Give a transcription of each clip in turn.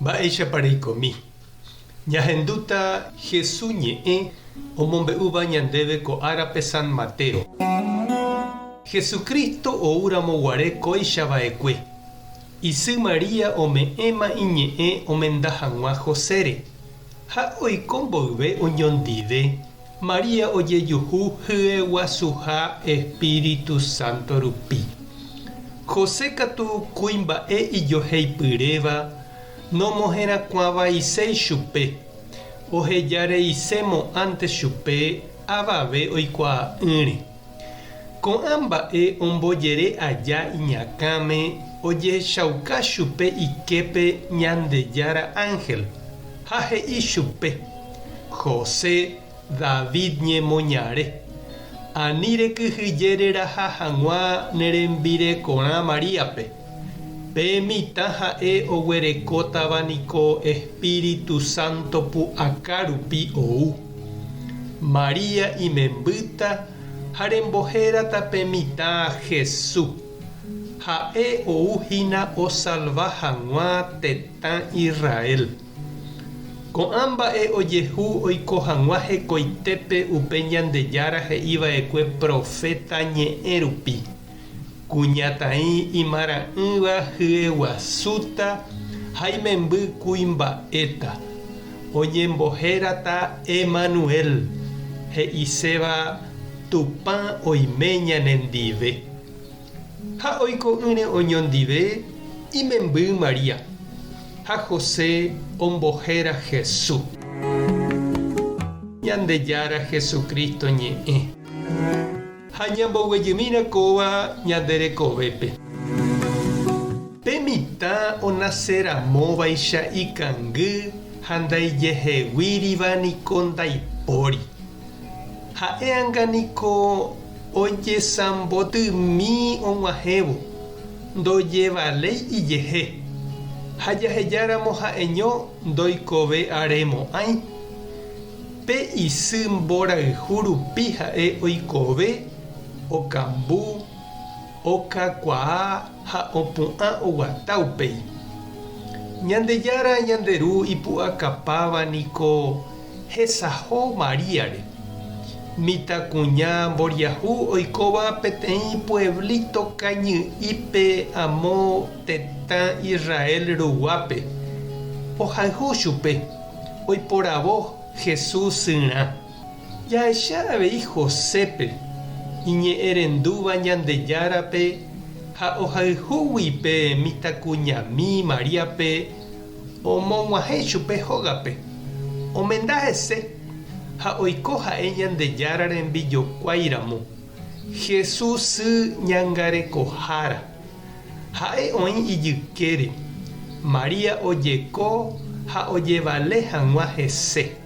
Mba'éichapa reikomi? Ñahendúta Hesu ñe'ẽ omombe'úva ñandéve ko árape San Mateo. Jesucristo oúramo guare kóicha va'ekue, isy María ome'ẽma iñe'ẽ omenda hag̃ua Josére, ha oiko mboyve oñondive, María ojejuhu hyeguasuha Espíritu Santo rupi. José katu kuimba'e ijoheipyréva nomoherakuãvaiséi chupe, ohejareise mo'ãnte chupe avave oikuaa'ỹre. Ko'ã mba'e ombojere aja iñakãme ojehechauka chupe iképe Ñandejára ánhel, ha he'i chupe, José, David ñemoñare, ani rekyhyje reraha hag̃ua ne rembirekorã Maríape, pe mitã ha'e oguerekótava niko Espíritu Santo pu'aka rupi ou. María imembýta ha rembohérata pe mitã Jesús. Ha'e ou hína osalva hag̃ua tetã Israel. Ko'ã mba'e ojehu oiko hag̃ua hekoitépe upe Ñandejára he'iva'ekue proféta ñe'ẽ rupi, Kuñataĩ imara'ỹva hyeguasúta ha imemby kuimba'éta, oñembohérata Emanuel, he'iséva Tupã oime ñanendive. Ha oiko'ỹre oñondive imemby María, ha José ombohéra Jesús. Ñandejára Jesucristo ñe'ẽ. Ha ñamboguejymína kóva ñande rekovépe. Pe mitã onaceramóvaicha ikangy ha ndaijeheguíriva niko ndaipóri. Ha'e anga niko Ojesambotymi og̃uahẽvo, ndojevaléi ijehe, ha jahejáramo ha'eño ndoikove aremo'ãi. Pe isy mborayhu rupi ha'e oikove, okambu, okakuaa ha opu'ã oguata upéi. Ñandejára ñande Ru ipu'akapáva niko hesaho Maríare, mitãkuña mboriahu oikóva peteĩ pueblito kañy'ípe amo tetã Israel ruguápe, ohayhu chupe, oiporavo Jesús syrã. Jahecha avei Josépe, iñe'ẽrendúva Ñandejárape ha ohayhúgui pe mitãkuñami Maríape Omog̃uahẽ chupe hógape, omenda hese ha oiko ha'e Ñandejára rembijokuái ramo, Jesús sy ñangarekohára. Ha'e oĩ ijykére, María ojeko ha ojevale hag̃ua hese.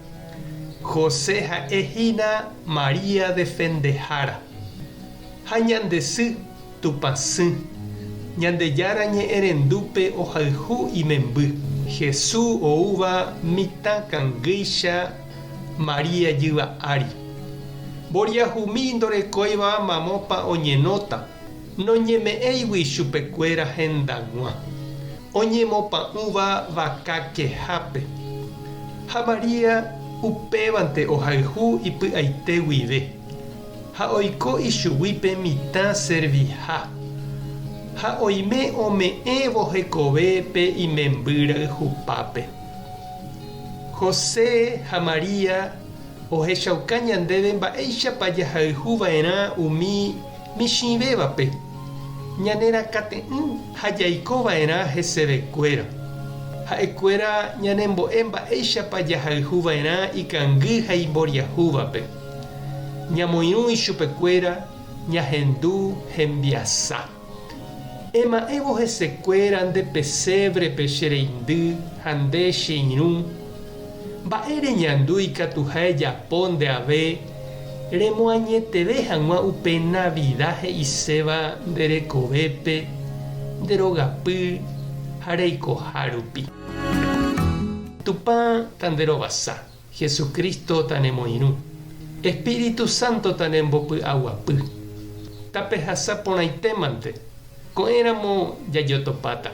José ha'e hína María defendehára. Ha ñande sy Tupãsy, Ñandejára ñe'ẽrendúpe ohayhu imemby. Jesús oúva mitã kangýicha María jyva ári. Mboriahumi ndorekóiva mamópa oñenóta, noñeme'ẽigui chupekuéra hendag̃ua, oñemopa'ũva vaka kehápe. Ha María upévante ohayhu ipy'aite guive. Ha oiko ichugui pe mitã serviha, ha oime ome'ẽvo hekove pe imemby rayhupápe. José ha María ohechauka ñandéve mba'éichapa jahayhu va'erã umi michĩvévape, ñanerakate'ỹ ha jaiko va'erã hesevekuéra. Ha'ekuéra ñanembo'e mba'éichapa jahayhu va'erã ikangy ha imboriahúvape. Ñamoirũ ichupekuéra ñahendu hembiasa. Ema'ẽvo hesekuéra nde pesévrepe che reindy ha nde che irũ, mba'e reñandu ikatuha ejapo nde ave remoañeteve hag̃ua upe Navida he'iséva nde rekovépe, nde rogapy ha reikoha rupi. Tupã tanderovasa. Jesucristo tanemoirũ. Espíritu Santo tanembopy'aguapy. Tapehasa porãitémante. Ko'ẽramo jajotopáta.